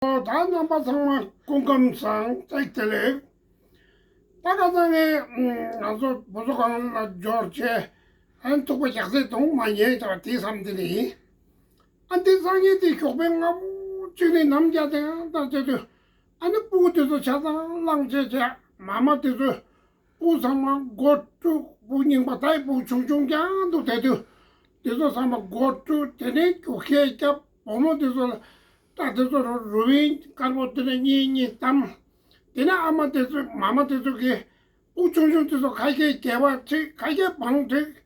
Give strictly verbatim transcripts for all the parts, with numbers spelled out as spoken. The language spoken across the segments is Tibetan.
ད་རྣམ་པ་ཚང་མ་སྐུ་ཁམས་བཟང་། བཀྲ་ཤིས་བདེ་ལེགས། ད་ཁ་སང་ངས་ང་ཚོ་བུ་གསོ་ཁང་ལ་འབྱོར་བྱས། ཨན་ཐུག་པ་རྒྱགས་ཚད་དུང་མ་ཉལ་བྱ་བ་དེ་བསམ་དེ་ནི། ཨ་འདི་སང་ཉིན་དེ་ཞོགས་པའི་སྔ་པོ་ཅིག་ནས་ནམ་རྒྱ་དེ་ཡང་ལྟར་བྱས་དུས། ཨ་ནི་སྤུ་གུ་དེ་ཚོ་ཆ་ཚང་བླངས་བྱས་བྱས། མ་མ་དེ་ཚོས་སྤུ་གུ་ཚང་མ་སྒོ་དཀྲུགས། སྤུ་གུ་རྙིང་པ་དང་སྤུ་གུ་ཆུང་ཆུང་རྐྱང་འདུག་བསྡད་དུས། དེ་ཚོ་ཚང་མ་སྒོ་དཀྲུགས། དེ་ནས་རྒྱུག་ཤེས་རྒྱབ། བུ་མོ་དེ་ཚོ་ལ་སྐྲ་དེ་ཚོ་རུ་རུ་བན་དཀར་པོ་དེ་ནས་གཉིས་གཉིས་བསྡམས། དེ་ནས་ཨ་མ་དེ་ཚོས་མ་མ་དེ་ཚོ་གིས་སྤུ་གུ་ཆུང་ཆུང་དེ་ཚོ་ཁ་ཤས་སྒལ་པ་འཁྲིགས། ཁ་ཤས་བང་བསྒྲིགས།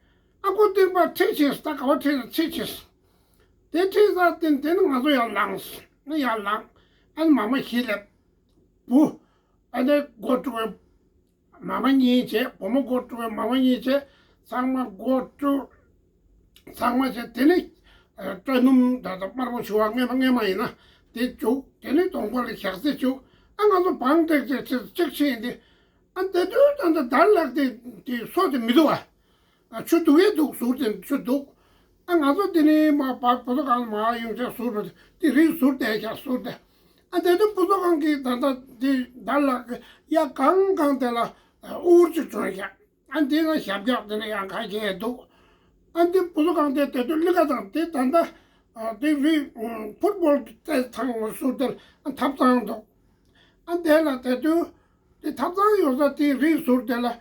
ཨ་ཁུ་སྟོན་པ་འཁྲིགས་ཕྱིན། ད་ག་བ་འཁྲིགས་ན་འཁྲིགས་ཕྱིན། དེ་འཁྲིགས་ཚར་དེ་དེ་ནས་ང་ཚོ་ཡར་ལངས། ང་ཡར་ལངས། ཨ་ནི་མ་མ་གཞིས་སླེབས། བུ། ཨ་ནི་སྒོ་དཀྲུགས། མ་མ་གཉིས་བྱས། བུ་མོ་སྒོ་དཀྲུགས། མ་མ་གཉིས་བྱས། ཚང་མ་སྒོ་དཀྲུགས། ཚང་མ་བྱས། དེ་ནས་ཨ་སྐྲ་སྣུམ་ད་ལྟ་དམར་པོ་ཞུ་བ་སྔོན་མ་སྔོན་མ་ཡིན་ན་དེ་བྱུགས། དེ་ནས་གདོང་པ་ལ་ཞག་ཚི་བྱུགས། ཨ་ང་ཚོ་བང་བསྒྲིགས་བྱས་ཚེ་གཅིག་ཕྱིན་ཏེ། ཨ་དེ་དུས་ད་ལྟ་དར་ལག་དེ་དེ་སོ་དེ་མི་འདུག་ཨ། ཨ་ཆུ་འདུག་ཡས་འདུག་ཟུར་དེ་ཆུ་འདུག་ཨ་ང་ཚོ་དེ་ནས་མ་བ་བུ་གསོ་ཁང་མར་ཡོང་བྱས་ཟུར་དེ་རིགས་ཟུར་བསྡད་ཤག་ཟུར་དེ། ཨ་དེ་དུས་བུ་གསོ་ཁང་གི་ད་ལྟ་དེ་དར་ལག་གི་ཡ་གང་གང་དེ་ལ་ཨ་དབུར་ཅིག་གྱོན་ཤག་ཨ་འདི་ན་ཞབས་བཀྱག་དེ་ནས་ཡང་ཁ་ཤས་འདུག་ཨ་འདི་བུ་གསོ་ཁང་དེ་དེ་དུས་གླུ་ག་དང་དེ་ད་ལྟ་ཨ་དེ་རིགས་ཕུཊ་བོལ་རྩེད་ཐང་ཟུར་དེ་ལ་ཨ་ཐབ་ཚང་འདུག་ཨ་དེ་ལ་དེ་དུས་དེ་ཐབ་ཚང་ཡོད་ས་དེ་རིགས་ཟུར་དེ་ལ་ཨ་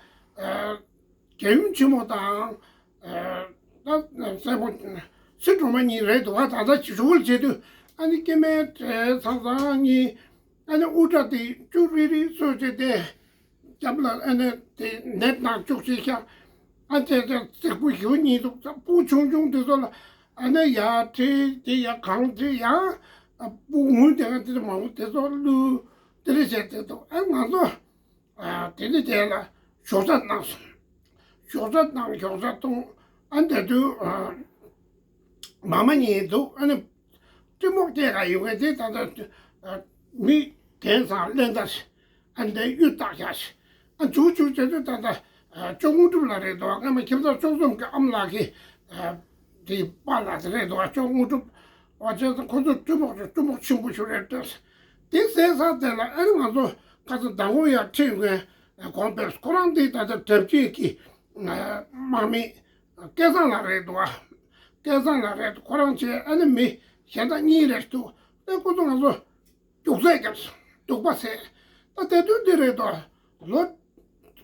རྒྱལ་ཡུམ་ཆེན་མོ་དང་། ཨ་ད་སྲས་མོ་སྲིད་སྒྲོལ་མ་གཉིས་རེད་འདུག་ཨ་ད་ལྟ་ཞུ་བོ་བྱེད་དུས། ཨ་ནི་སྐྱེ་དམན་གྲས་ཚང་ཚང་གཉིས། ཨ་ནི་དབུ་སྐྲ་དེ་ཅུ་རི་རི་བཟོས་བྱས་ཏེ། རྒྱབ་ལ་ཨ་ནི་དེ་ནད་ནང་བཅུག་བྱས་ཤག་ཨ་ཅེ་ཅེ་རྩེག་པོ་ཞུ་གཉིས་འདུག་སྤུ་གུ་ཆུང་ཆུང་དེ་ཚོ་ལ་ཨ་ནི་ཡར་ཁྲིད། དེ་ཡར་གང་ཁྲིད། ཡང་སྤུ་གུ་ངུ་དེ་ག་དེ་ཚོ་མང་པོ་དེ་ཚོ་བླུགས། དེ་རེ་བྱས་དེ་འདུག་ཨ་ང་ཚོ་ཨ་དེ་ནས་དེ་ལ་ཞོགས་ཇ་གནང་སོང་། ཞོགས་ཇ་གནང་། ཞོགས་ཇ་བཏུང་། ཨ་འདི་དུས་ཨ་མ་མ་གཉིས་འདུག་ཨ་ནི་གཏི་མུག་སྐྱེས་ག་ཡོད་མཁན་དེ་ད་ལྟ་ཨ་མི་རྒན་ཚང་ལེན་ད་ཞིག་ཨ་འདི་གཡུ་བཏགས་བཞག་ཞིག་ཨ་འཇུག་འཇུག་བྱེད་དུས་ད་ལྟ་ཨ་ཅོ་དངོས་གྲུབ་ལགས་རེད་འདུག་སྔ་མ་ཁྱིམ་ཚང་བཅུ་གསུམ་གྱི་ཨ་མ་ལགས་ཀྱི་ཨ་དེ་པཱ་ལགས་དེ་རེད་འདུག་ཅོ་དངོས་གྲུབ། ཨ་ཅེ་ཁོ་ཚོ་གཏི་མུག་གཏི་མུག་ཆེན་པོ་ཞིག་རེད་དྲན། དེ་ཟེར་ས་དེ་ལ་ཨ་ནི་ང་ཚོ་ཁ་སང་མདང་དགོང་ཡར་ཁྲིད་མཁན་གོང་དཔོན་ཁོ་རང་དེ་ད་ལྟ་དྲ་བརྒྱུད་ཀྱི་དམག་མི་སྐལ་བཟང་ལགས་རེད་འདུག་ཨ། སྐལ་བཟང་ལགས་རེད། ཁོ་རང་བྱས་ཨ་ནི་མི་གཞན་དག་གཉིས་རེད་འདུག་ཨེ་ཁོ་ཚོ་ང་ཚོ་རྒྱུག་རྩལ་རྒྱབ་སོང་། རྒྱུག་པ་ཟེར། ད་དེ་དུས་འདི་རེད་དོ། ལོ་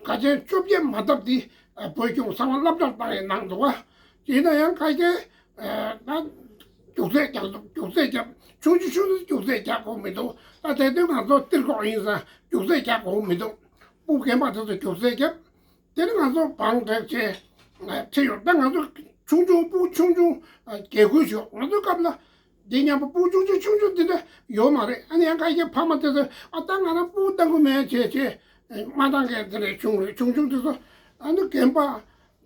ག་ཅན་བཅོ་བརྒྱད་མ་བཏབ་དེ་བོད་གཞུང་གསང་བ་སློབ་གྲྭ་བཏང་ཡས་གནང་འདུག་བ། ཡིན་ན་ཡང་ཁ་ཤས་ད་རྒྱུག་རྩལ་རྒྱག་འདུག་རྒྱུག་རྩལ་རྒྱབ། ཆུང་ཆུང་ཆུང་ཆུང་རྒྱུག་རྩལ་རྒྱག་དགོས་མི་འདུག་ད་དེ་དུས་ང་ཚོ་སྟེར་ཁོག་ཡིན་ཙང་རྒྱུག་རྩལ་རྒྱག་དགོས་མི་འདུག་སྤུ་རྒན་པ་དེ་ཚོ་རྒྱུག་རྩལ་རྒྱབ། དེ་ནི་ང་ཚོ་བང་བསྒྲིགས་བྱས་ཁྲིད་ཡོད། ད་ང་ཚོ་ཆུང་ཆུང་སྤུ་ཆུང་ཆུང་རྒྱལ་ཁུལ་ཞོག་ང་ཚོའི་སྐབས་ལ་འདི་མཉམ་པོ་སྤུ་ཆུང་ཆུང་ཆུང་ཆུང་འདི་འདྲ་ཡོད་མ་རེད། ཨ་ནི་ཡང་ཁ་ཤས་ཕ་མ་དེ་ཚོས་ཨ་ད་ང་རང་སྤུ་བཏང་གི་མེད་བྱས་བྱས་མ་བཏང་མཁན་དེ་འདྲ་བྱུང་རེད། ཆུང་ཆུང་དེ་ཚོ་ཨ་ནི་རྒན་པ་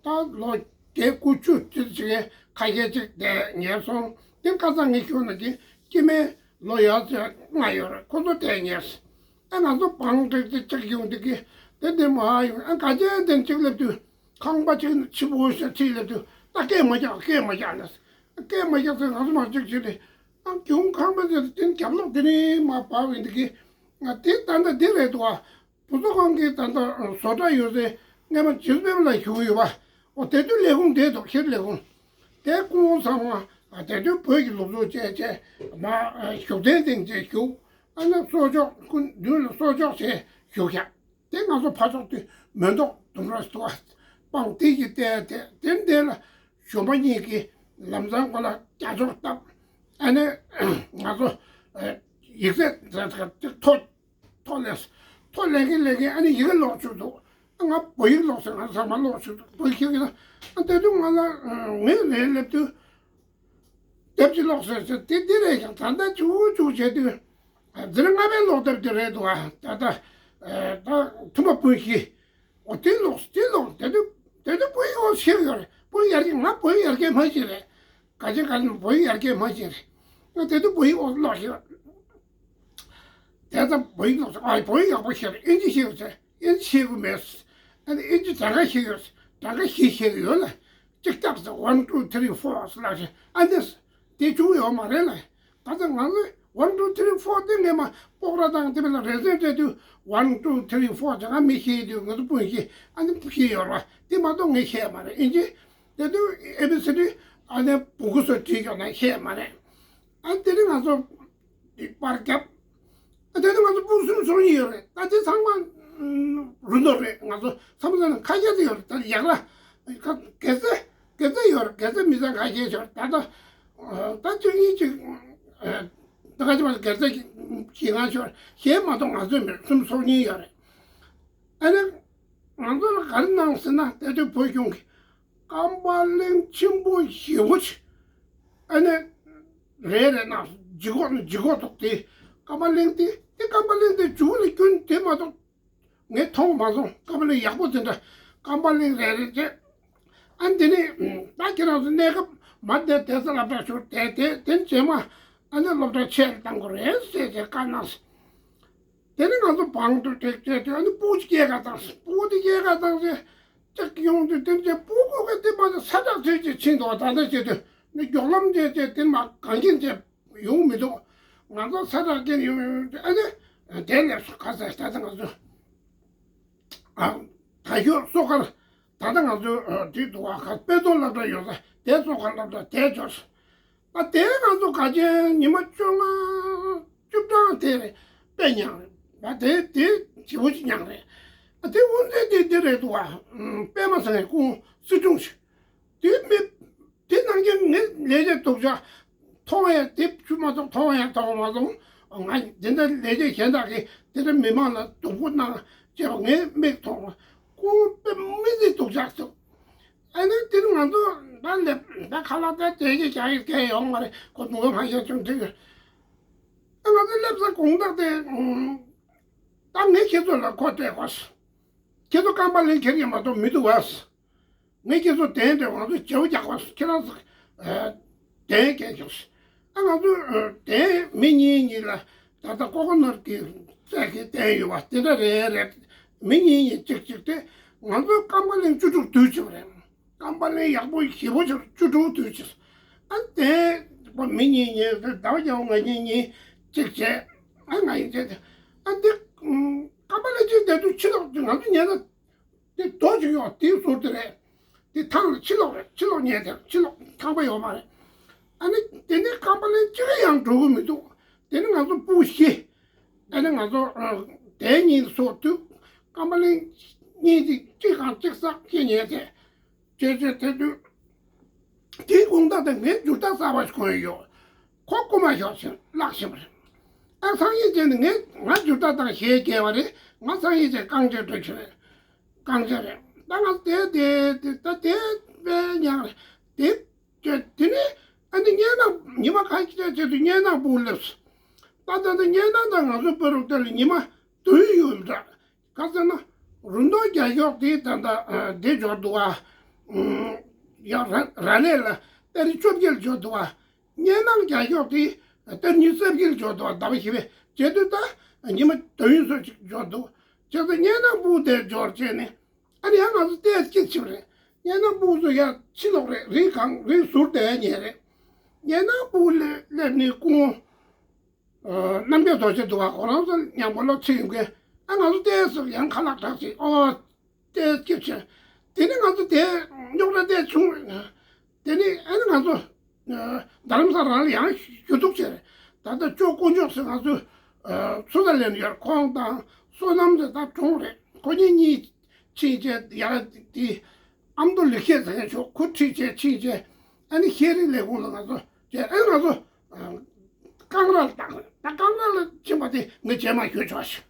ད་ལོ་བརྒྱད་དགུ་བཅུ་དེ་ཅིག་ཁ་ཤས་ཅིག་བསྡད་ཉལ་སོང་། དེ་ཁ་སང་ངས་ཞུས་ན་དེ་སྐྱེ་དམན་ལོ་ཡར་ཚོད་ལྔ་ཡོད་རེད། ཁོ་ཚོ་བསྡད་ཉལ་སོང་། ཨ་ང་ཚོ་བང་བསྒྲིགས་ཏེ་ཅིག་ཡོང་དུས་ཀྱི་དེ་འདི་མ་ཡོང་། ཨ་ག་ཅན་དེ་ཅིག་སླེབས་དུས་ཁང་པ་ཅིག་ཕྱི་པོ་ཞིག་ཅིག་སླེབས་དུས་ད་སྐད་མ་རྒྱག་སྐད་མ་རྒྱག་ལ། སྐད་མ་རྒྱག་ཚེ་ང་ཚོ་མར་ཅིག་བྱས་ཏེ་ཨ་གྱོང་ཁང་པ་དེ་དེ་རྒྱབ་ལོགས་དེ་ནས་མར་བབས་ཡོང་དུས་ཀྱི་ང་དེ་ད་ལྟ་འདི་རེད་འདུག་ཨ། བུ་གསོ་ཁང་གི་ད་ལྟ་བཟོ་གྲྭ་ཡོད་ཚེ་སྔས་མ་རྗེ་བཙུན་པ་ལ་བཞུགས་ཡོད་པ། འོ་དེ་དུས་ལས་ཁུངས་དེ་འདུག་ཤེར་ལས་ཁུངས་དེ་སྐུ་ངོ་ཚང་མ་དེ་དུས་བོད་ཀྱི་ལུགས་སྲོལ་བཅས་བཅས་མ་བཞུགས་གདན་སྟེང་བཅས་བཞུགས། ཨ་ནི་གསོལ་ལྕོག་སྐུ་མདུན་ལ་གསོལ་ལྕོག་བྱས་བཞུགས་ཤག་དེ་ང་ཚོ་ཕར་ཕྱོགས་དུས་མེ་ཏོག་ལྡུམ་ར་འདུག་ཨ། སྤང་དེ་གི་བལྟས་དེ་དེ་འདྲ་ལ་གཞོན་པ་གཉིས་ཀྱིས་ལམ་སང་ཁོ་ལ་རྒྱ་ཅོག་བཏབ། ཨ་ནི་ང་ཚོ་ཡིག་ཚད་དེ་ཐོ་ཐོ་ལས་ཐོ་ལེན་གིན་ལེན་གིན་ཨ་ནི་ཡི་གེ་ཀློག་བཅུག་འདུག་ང་བོད་ཡིག་ཀློག་ཟེར། ང་ཚང་མ་ཀློག་བཅུག་འདུག་བོད་ཡིག་ཤེས་ཀྱི་ན་ཨ་དེ་དུས་ང་ལ་ངས་རེད་སླེབས་དུས་དེབ་ཅིག་ཀློག་ཟེར་ཟེར་དེ་འདི་རེད་ཀྱང་ད་ལྟ་བཅུག་བཅུག་བྱས་དུས་འཛིན་རིམ་ལྔ་པའི་ཀློག་དེབ་དེ་རེད་འདུག་ཨ། ད་ལྟ་ད་ཐུམ་པ་སྤུན་བཞི། འོ་དེ་ཀློག་དེ་ཀློག་དེ་དུས་དེ་དུས་བོད་ཡིག་ཤེས་ཀྱི་ཡོད་རེད། བོད་ཡིག་ཡར་རྒྱས་ང་བོད་ཡིག་ཡར་རྒྱས་མ་ཤེས་རེད། ག་ཅི་ག་ཅི་བོད་ཡིག་ཡར་རྒྱས་མ་ཤེས་རེད། ང་དེ་དུས་བོད་ཡིག་ཀློག་ཤེས། དེ་ཙམ་བོད་ཡིག་ཀློག་ཨ་བོད་ཡིག་ཡག་པོ་ཤེས་རེད། ཨིན་ཇི་ཤེས་ཀྱི་ཡོད་ཟེར། ཨིན་ཇི་ཤེས་ཀྱི་མེད། ཨ་ནི་ཨིན་ཇི་གྲངས་ཀ་ཤེས་ཀྱི་ཡོད་ཟེར། གྲངས་ཀ་བཞི་ཤེས་ཀྱི་ཡོད་ལ། གཅིག་བཏགས་ཟེར་one two three four ཟེར་ལབ་ཤེས། ཨ་ནི་དེ་བྱུང་ཡོད་མ་རེད་ལ། ག་ཚོད་ང་ཚོས་ one two three four དེ་ངས་མ་སྤོག་ར་དང་དེ་བས་ལ་རེ་ཟེར་བྱས་དུས་one two three four ཅང་མི་ཤེས་དུས་ང་ཚོ་སྤུན་ཤེས་ཨ་ནི་ཤེས་ཡོད་ར་དེ་མ་གཏོགས་ངས་ཤེས་མ་རེད་ཨིན་ཅི། དེ་དུས་ཨེ་བི་སི་ཌི་ཨ་ནི་བོང་གུ་སོགས་བྲིས་ཀྱང་ན་ཤེས་མ་རེད། ཨ་དེ་ནི་ང་ཚོ་པར་རྒྱབ། ཨ་དེ་ནི་ང་ཚོ་སྤུན་གསུམ་སོང་ཡོད་རེད་ད་དེ་ཚང་མ་རུ་ནོར་རེད་ང་ཚོ་ཚང་མ་ཚང་ཁ་ཤས་དེ་ཡོད་རེད་ད་ཡག་ལ་ག་ཚད་ག་ཚད་ཡོད་རེད་ག་ཚད་མི་ཚང་ཁ་ཤས་ཡོད་རེད་ད་ད་ད་བཅུ་གཉིས་ཅིག་ད་ག་ཚད་མ་ག་ཚད་ཀྱི་ང་ཤོར་གཞན་མ་གཏོགས་ང་ཚོའི་མི་གསུམ་སོང་གཉིས་ཡོད་རེད། ཨ་ནི་ང་ཚོ་ལ་ག་རེ་གནང་ཟེར་ན་དེ་དུས་བོད་གཞུང་གི་ཀམ་པ་གླིང་ཆེན་པོ་ཞེ་པོ་ཅིག་ཨ་ནི་རེ་རེ་ན་ལྗིད་ཁོག་ནི་ལྗིད་ཁོག་འདུག་དེ་ཀམ་པ་གླིང་དེ་དེ་ཀམ་པ་གླིང་དེ་མཇུག་ལ་རྒྱུན་དེ་མ་གཏོགས་ངས་མཐོང་མ་སོང་ཀམ་པ་གླིང་ཡག་པོ་དེ་འདྲ་ཀམ་པ་གླིང་རེ་རེ་བྱས་ཨ་ནི་དེ་ནི་ད་ཁྱེད་རང་ཚོ་གནས་སྐབས་མ་བསྡད་དེ་ས་སློབ་གྲྭ་ཞུགས་དེ་དེ་དེ་རྗེས་མ་ཨ་ནི་སློབ་གྲྭ་ཆེ་ལ་བཏང་དགོས་རེད་ཟེར་ཏེ་བཀའ་གནང་སོང་། དེ་ནི་ང་ཚོ་བང་དུ་ཏེག་ཏེག་ཏེ་ཨ་ནི་སྤུ་གུ་སྐྱེལ་ག་བཏང་སོང་སྤུ་གུ་དེ་སྐྱེལ་ག་བཏང་སོང་ཅག་ཡོང་དུས་དེ་ཚེ་སྤུ་གུ་གི་དེ་མ་ཚད་ས་ཁྲག་ཚོས་ཀྱི་ཕྱིན་འདུག་ད་ལྟ་བྱེད་དུས་ནི་མགྱོགས་ལམ་དེ་དེ་དེ་མ་གང་གིན་དེ་ཡོང་མི་འདུག་ང་ཚོ་ས་ཁྲག་སྐྱེལ་ཡོང་ཡོང་དུས་ཨ་ནི་དེ་ལས་སུ་ཁ་ས་ད་ལྟ་ང་ཚོ་ཨ་ད་ཤོད་སོ་ཁར་ད་ལྟ་ང་ཚོ་དེ་འདུག་ཨ་ཁ་དཔེ་མཛོད་སློབ་གྲྭ་ཡོད་ས་དེ་སོ་ཁར་སློབ་གྲྭ་དེ་འབྱོར་སོང་། ཨ་དེ་ང་ཚོ་ག་ཅན་ཉི་མ་བཅོ་ལྔ་བཅུ་གྲངས་དེ་རེད་དཔེ་མྱངས་རེད་ཨ་དེ་དེ་ཞེ་པོ་ཅིག་མྱངས་རེད། ཨ་དེ་དབུ་མཛད་དེ་དེ་རེད་འདུག་ཨ་པད་མ་ཟེར་བའི་སྐུ་སྲིད་སྐྱོང་ཞིག་དེ་མི་དེ་ནང་གི་ངས་ལས་བྱེད་སྡུག་ཅག་མཐོང་ཡ་དེ་ཆུ་མ་གཏོགས་མཐོང་ཡ་མཐོང་མ་སོང་ང་དེ་འདྲ་ལས་བྱེད་གཞན་དག་གིས་དེ་འདྲ་མི་མང་ལ་སྡུག་པོ་གནང་བྱས་པ་ངས་མིག་མཐོང་བ་སྐུ་དཔེ་མི་སྲིད་སྡུག་ཅག་འདུག་ཨ་ནི་དེ་ནི་ང་ཚོ་ད་སླེབས་ད་ཁ་ལག་ད་དེ་གི་རྒྱ་ཡིག་གས་ཡོང་མ་རེད་ཁོ་དུང་བ་མ་ཤེས་ཅུང་དྲིས་ཡོད། ཨ་ང་ཚོ་སླེབས་ས་དགོང་དག་དེ་ད་ངས་ཁྱེད་ཚོ་ལ་ཁོ་སྤྲད་དགོས། ཁྱེད་ཚོ་རྐང་པ་ལེན་ཁྱེར་ཡོད་མ་གཏོགས་མི་འདུག་བས། ངས་ཁྱེད་ཚོ་གདན་དེ་ང་ཚོ་བརྗེ་པོ་རྒྱག་དགོས་ཁྱེད་རང་ཚོ་གདན་གས་ཁྱོད། ཨ་ང་ཚོ་གདན་མི་གཉིས་གཉིས་ལ་ད་ལྟ་ཀོ་ཀོ་ནར་གི་རྩལ་གྱི་གདན་ཡོད་བ་དེ་འདྲ་རེད་རེད། མི་གཉིས་གཉིས་གཅིག་གཅིག་དེ་ང་ཚོ་རྐང་པ་ལེན་བཅུ་དྲུག་དུས་ཆེ་བ་རེད། རྐང་པ་ལེན་ཡག་པོ་ཞེ་པོ་ཆེ་བཅུ་དྲུག་དུས་ཆེ། ཨ་དེ་པ་མི་གཉིས་གཉིས་ཟླ་བ་རྒྱལ་བ་ང་གཉིས་གཉིས་གཅིག་བྱས་ཨ་ང་ཡིན་བྱས་ཨ་འདི་རྐང་པ་ལེན་གཅིག་དེ་དུས་ཕྱི་ལོགས་ང་ཚོ་ཉལ་ན་དེ་རྡོ་ཅིག་ཡོད་དེའི་ཟུར་དེ་རེད། དེ་ཐང་ལ་ཕྱི་ལོགས་རེད་ཕྱི་ལོགས་ཉལ་དེ་ཕྱི་ལོགས་ཁང་པ་ཡོད་མ་རེད། ཨ་ནི་དེ་ནི་རྐང་པ་ལེན་གཅིག་ཡང་འགྲོ་གི་མི་འདུག་དེ་ནི་ང་ཚོ་སྤུ་བཞི། ཨ་ནི་ང་ཚོ་དེ་གཉིས་སོགས་དུས་རྐང་པ་ལེན་གཉིས་དེ་གཅིག་གང་གཅིག་བསགས་ཀྱི་ཉལ་དེ། ཅེས་ཅེས་དེ་དུས། དེའི་དགོང་དག་དེ་ངས་འགྱུར་རྟགས་གསར་པ་ཞིག་གོན་ཡོད། ཁོ་རྐུ་མ་ཤོར་ཕྱིན་བརླག་ཕྱིན་པ་རེད། ཨ་སང་ཉིན་དེ་ནི་ངས་ང་འགྱུར་རྟགས་དང་ཞེས་བརྒྱལ་བ་རེད་ང་སང་ཉིན་དེ་རྐང་རྗེས་འགྲོ་ཕྱིན་རེད། རྐང་རྗེས་རེད་ད་ང་དེ་དེ་དེ་ད་དེ་དཔེ་ཉག་རེད་དེ། དེ་དེ་ནས་ཨ་ནི་གཉའ་ནང་ཉི་མ་ཁ་ཤས་བྱས་དུས་གཉའ་ནང་སྤུ་སླེབས་སོང་། ད་ད་ད་གཉའ་ནང་དང་ང་ཚོ་བོད་རུ་དེ་ལ་ཉི་མ་བདུན་ཡོད་འདྲ། ག་ཟེར་ན། རུ་ནོར་རྒྱ་ཤོག་དེ་ད་ལྟ་འདི་འབྱོར་འདུག་ཨ། ཡང་ར་ར་ལས་ལ་ཏེ་རི་བཅོ་བརྒྱད་འབྱོར་འདུག་ཨ། གཉའ་ནང་རྒྱ་ཤོག་དེ་ཏེ་རི་ཉི་ཤུ་རྩ་བརྒྱད་འབྱོར་འདུག་ཨ་ཟླ་བ་བཞི་པའི་བྱེད་དུས་ད་ཉི་མ་དོན་ཡོད་སོ་ཅིག་འབྱོར་འདུག་བྱས་ཙང་གཉའ་ནང་སྤུ་དེ་འབྱོར་བྱས་ནས་ཨ་ནི་ཡང་ང་ཚོ་ཏེ་སྐྱིད་ཆེ་བ་རེད། གཉའ་ནང་སྤུ་ཚོ་ཡང་ཕྱི་ལོགས་རེད་རི་གང་རི་ཟུར་དེ་ཉལ་རེད། གཉའ་ནང་སྤུ་སླེབས་ནས་སྐུ་ངོ། རྣམ་རྒྱལ་རྡོ་རྗེ་འདུག་བ་ཁོ་རང་ཚོ་ཉམས་པོ་ལོ་ཚིག་ཡོང་མཁན་ཨ་ང་ཚོ་ལྟས་སུ་ཡང་ཁ་ལག་གྲགས་ཅིག་ཨོ་ལྟས་སྐྱིད་ཆེ། དེ་ནི་ང་ཚོ་དེ་རྙོག་དྲ་ལྟས་བྱུང་རེད། དེ་ནི་ཨ་ནི་ང་ཚོ་རྡ་རམ་ས་ལ་ཡང་ཞུ་གཏུག་བྱས་རེད། ད་ལྟ་ཅོ་དཀོན་མཆོག་ཟེར་ང་ཚོ་སུ་ད་ལེན་ཡོད་ཁོང་དང་བསོད་ནམས་ཟེར་ད་གྲོངས་རེད་ཁོ་གཉིས་གཉིས་ཕྱིན་བྱས་ཡ་དེ་ཨ་མདོ་ལེགས་བཤད་ཟེར་མཁན་ཆོག་ཁོ་ཁྲིད་བྱས་ཕྱིན་བྱས་ཨ་ནི་ཤེས་རིག་ལས་ཁུངས་ལ་ང་ཚོ་བྱས་ཨ་ནི་ང་ཚོ། རྐང་ར་ལ་བཏང་ད་རྐང་ར་ལ་ཕྱིན་པ་དེ་ངས་རྗེས་མ་ཞུས་ཆོག་ཞིག